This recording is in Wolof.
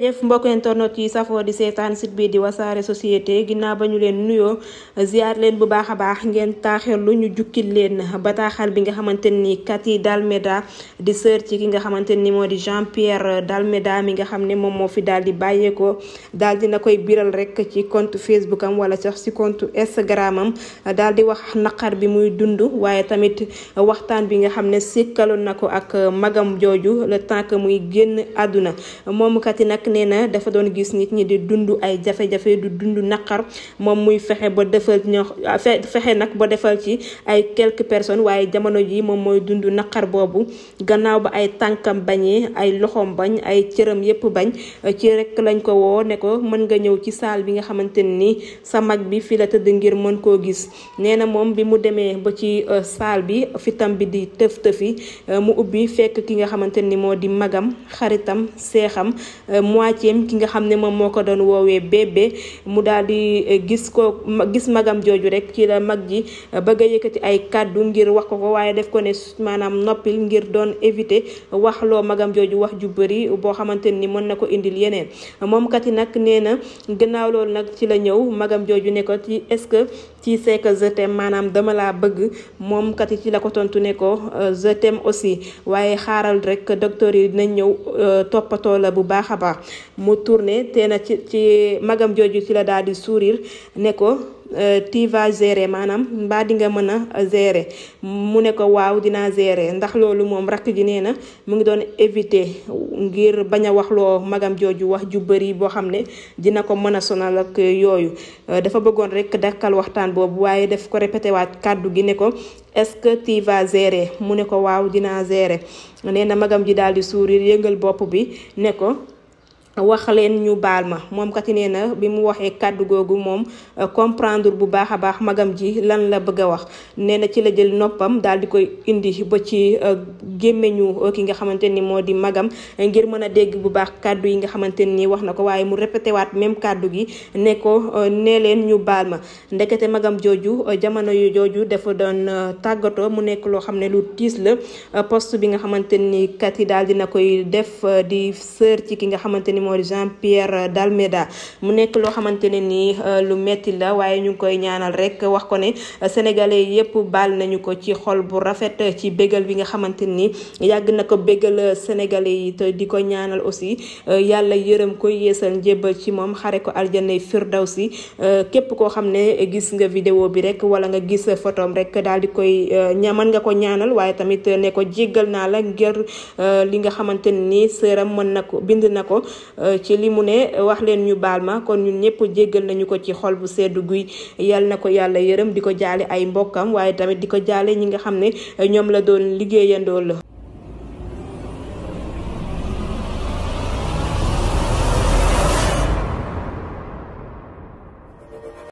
jëf mbokk internet yi safoo di seetaan site bi di wasaare société ginnaaw ba ñu leen nuyoo ziar leen bu baax a baax ngeen taaxirlu ñu jukkil leen bataaxal bi nga xamante ni Cathy Dalméda di sœur ci ki nga xamante ni moo di Jean-Pierre Dalméda mi nga xam ne moom moo fi daal di bàyyeekoo daal dina koy biral rek ci compte Facebook am wala sax ci compte Instagram am daal di wax naqar bi muy dund waaye tamit waxtaan bi nga xam ne sikkaloon na ko ak magam jooju le temps que muy génn àdduna moom Cathy nag nee na dafa doon gis nit ñi di dund ay jafe-jafe du dund naqar moom muy fexe ba defal fexe nag ba defal ci ay quelques personnes waaye jamono ji moom mooy dund naqar boobu gannaaw ba ay tànkam bañee ay loxoom bañ ay cëram yépp bañ ci rek lañ ko woo ne ko mën nga ñëw ci salle bi nga xamante ni sa mag bi fi la tëdd ngir mën koo gis nee na moom bi mu demee ba ci salle bi fitam bi di tëf-tëfi mu ubbi fekk ki nga xamante ni moo di magam xaritam seexam moitié ki nga xam ne moom moo ko doon woowee bébé mu daal di gis magam jooju rek ci la mag ji bëgg a yëkkati ay kàddu ngir wax ko waaye def ko ne maanaam noppil ngir doon éviter wax loo magam jooju wax ju bëri boo xamante ni mën na ko indil yeneen moom Cathy nag nee na gannaaw loolu nag ci la ñëw magam jooju ne ko ci est-ce que ci c'est que je t'aime maanaam dama laa bëgg moom Cathy ci la ko tontu ne ko je t'aime aussi waaye xaaral rek docteur yi dinañ ñëw toppatoo la bu baax a baax mu tourné te na ci magam jooju ci la daal di sourire ne ko tu vas gérer maanaam mbaa di nga mën a gérer mu ne ko waaw dinaa gérer ndax loolu moom rakk ji nee na mu ngi doon éviter ngir bañ a waxloo magam jooju wax ju bëri boo xam ne dina ko mën a sonal ak yooyu dafa bëggoon rek dakkal waxtaan boobu waaye daf ko répété waat kàddu gi ne ko est-ce que tu vas gérer mu ne ko waaw dinaa gérer nee na magam ji daal di sourire yëngal bopp bi ne ko wax leen ñu baal ma moom Cathy nee na bi mu waxee kàddu googu moom comprendre bu baax a baax magam ji lan la bëgg a wax nee na ci la jël noppam daal di koy indi ba ci gémmeñu ki nga xamante ni moo di magam ngir mën a dégg bu baax kàddu yi nga xamante ni wax na ko waaye mu répété waat même kàddu gi ne ko nee leen ñu baal ma ndekete magam jooju jamono yu jooju dafa doon tàggatoo mu nekk loo xam ne lu tiis la poste bi nga xamante ni Cathy daal dina koy def di sœur ci ki nga xamante ni moo di Jean-Pierre Dalméda mu nekk loo xamante ne nii lu metti la waaye ñu ngi koy ñaanal rek wax ko ne sénégalais yépp baal nañu ko ci xol bu rafet ci bégal bi nga xamante ni yàgg na ko bégal sénégalais yi te di ko ñaanal aussi yàlla yërëm ko yeesal njébbal ci moom xare ko aljanay firdawsi képp koo xam ne gis nga vidéo bi rek wala nga gis photom rek daal di koy mën nga ko ñaanal waaye tamit ne ko jéggal naa la ngir li nga xamante ni sëram mën na ko bind na ko ci li mu ne wax leen ñu baal ma kon ñun ñëpp jéggal nañu ko ci xol bu sedd guy yal na ko yàlla yërëm di ko jaale ay mbokkam waaye tamit di ko jaale ñi nga xam ne ñoom la doon liggéeyandool la